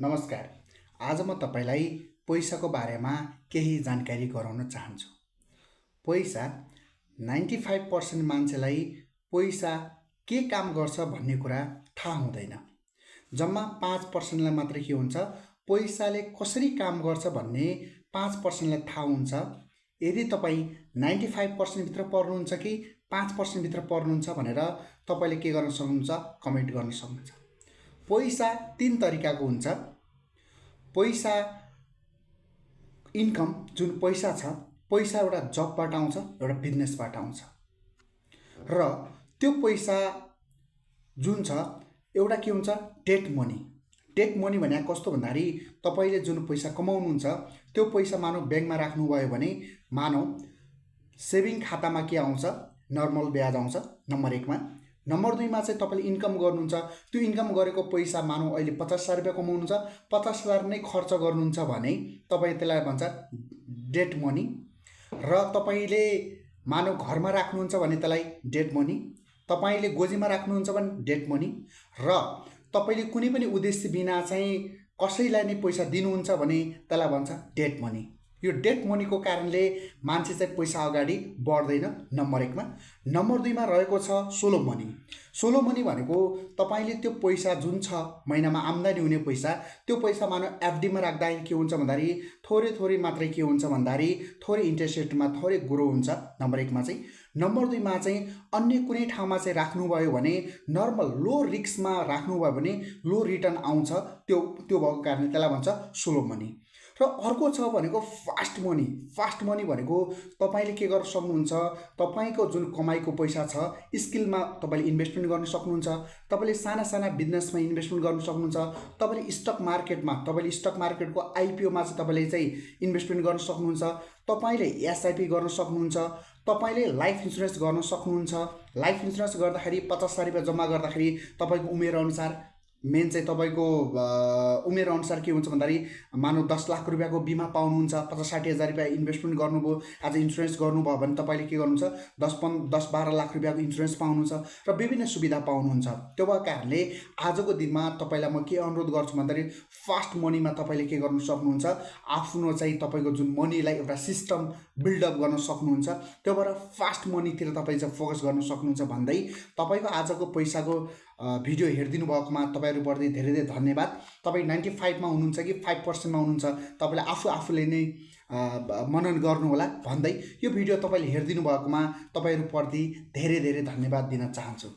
नमस्कार। आज म तपाईलाई पैसाको बारेमा केही जानकारी गराउन चाहन्छु। पैसा 95% मान्छेलाई पैसा के काम गर्छ भन्ने कुरा थाहा हुँदैन। जम्मा 5% लाई मात्र के हुन्छ, पैसाले कसरी काम गर्छ भन्ने 5% लाई थाहा हुन्छ। यदि तपाई 95% भित्र पर्नुहुन्छ कि 5% भित्र पर्नुहुन्छ भनेर तपाईले के गर्न सक्नुहुन्छ, कमेन्ट गर्न सक्नुहुन्छ। पैसा 3 तरिकाको हुन्छ। पैसा इन्कम जुन पैसा छ, पैसा एउटा जबबाट आउँछ, एउटा बिजनेसबाट आउँछ। र त्यो पैसा जुन छ एउटा के हुन्छ, डेट मनी। डेट मनी भने कस्तो भन्दाखेरि तपाईले जुन पैसा कमाउनुहुन्छ त्यो पैसा मानौ ब्याङ्कमा राख्नुभयो भने मानौ सेभिङ खातामा के आउँछ, नर्मल ब्याज आउँछ नम्बर 1 मा। नम्बर 2 मा चाहिँ तपाईले इन्कम गर्नुहुन्छ, त्यो इन्कम गरेको पैसा मानौ अहिले 50,000 रुपैयाँ कमाउनुहुन्छ, 50,000 नै खर्च गर्नुहुन्छ भने तपाई त्यसलाई भन्छ डेट मनी। र तपाईले मानौ घरमा राख्नुहुन्छ भने त्यसलाई डेट मनी, तपाईले गोजीमा राख्नुहुन्छ भने डेट मनी, र तपाईले कुनै पनि उद्देश्य बिना चाहिँ कसैलाई नै पैसा दिनुहुन्छ भने त्यसलाई भन्छ डेट मनी। यो डेट मनीको कारणले मान्छे चाहिँ पैसा अगाडि बढ्दैन नम्बर 1 मा। नम्बर 2 मा रहेको छ सोलो मनी। सोलो मनी भनेको तपाईले त्यो पैसा जुन छ महिनामा आम्दानी हुने पैसा, त्यो पैसा मानौ एफडी मा राख्दाखेरि के हुन्छ भन्दाखेरि थोरै मात्रै के हुन्छ भन्दाखेरि थोरै इन्ट्रेस्ट रेटमा थोरै ग्रो हुन्छ नम्बर 1 मा चाहिँ। नम्बर 2 मा चाहिँ अन्य कुनै ठाउँमा चाहिँ राख्नुभयो भने नर्मल लो रिस्कमा राख्नुभयो भने लो रिटर्न आउँछ। त्यो भएको कारणले त्यसलाई भन्छ सोलो मनी। र अर्को छ भनेको फास्ट मनी। फास्ट मनी भनेको तपाईले के गर्न सक्नुहुन्छ, तपाईको जुन कमाईको पैसा छ स्किलमा तपाईले इन्भेस्टमेन्ट गर्न सक्नुहुन्छ, तपाईले साना बिजनेसमा इन्भेस्टमेन्ट गर्न सक्नुहुन्छ, तपाईले स्टक मार्केटको आइपिओ मा चाहिँ तपाईले चाहिँ इन्भेस्टमेन्ट गर्न सक्नुहुन्छ, तपाईले एसआइपी गर्न सक्नुहुन्छ, तपाईले लाइफ इन्स्योरेन्स गर्न सक्नुहुन्छ। लाइफ इन्स्योरेन्स गर्दाखेरि 50,000 रुपैयाँ जम्मा गर्दाखेरि तपाईको उमेर अनुसार मेन चाहिँ तपाईको उमेर अनुसार के हुन्छ भन्दाखेरि मानौ 10 लाख रुपैयाँको बिमा पाउनुहुन्छ, 50-60 हजार रुपैयाँ इन्भेस्टमेन्ट गर्नुभयो, आज इन्स्योरेन्स गर्नुभयो भने तपाईले के गर्नुहुन्छ 10-12 लाख रुपैयाँको इन्स्योरेन्स पाउनुहुन्छ र विभिन्न सुविधा पाउनुहुन्छ। त्यो भएको कारणले आजको दिनमा तपाईलाई म के अनुरोध गर्छु भन्दाखेरि फास्ट मनीमा तपाईले के गर्न सक्नुहुन्छ, आफ्नो चाहिँ तपाईको जुन मनीलाई एउटा सिस्टम बिल्डअप गर्न सक्नुहुन्छ। त्यो भएर फास्ट मनीतिर तपाईले चाहिँ फोकस गर्न सक्नुहुन्छ भन्दै तपाईको आजको पैसाको भिडियो हेरिदिनु भएकोमा तपाईहरुप्रति धेरै धन्यवाद। तपाई 95 मा हुनुहुन्छ कि 5% मा हुनुहुन्छ, तपाईले आफूले नै मनन गर्नु होला भन्दै यो भिडियो तपाईले हेरिदिनु भएकोमा तपाईहरुप्रति धेरै धन्यवाद दिन चाहन्छु।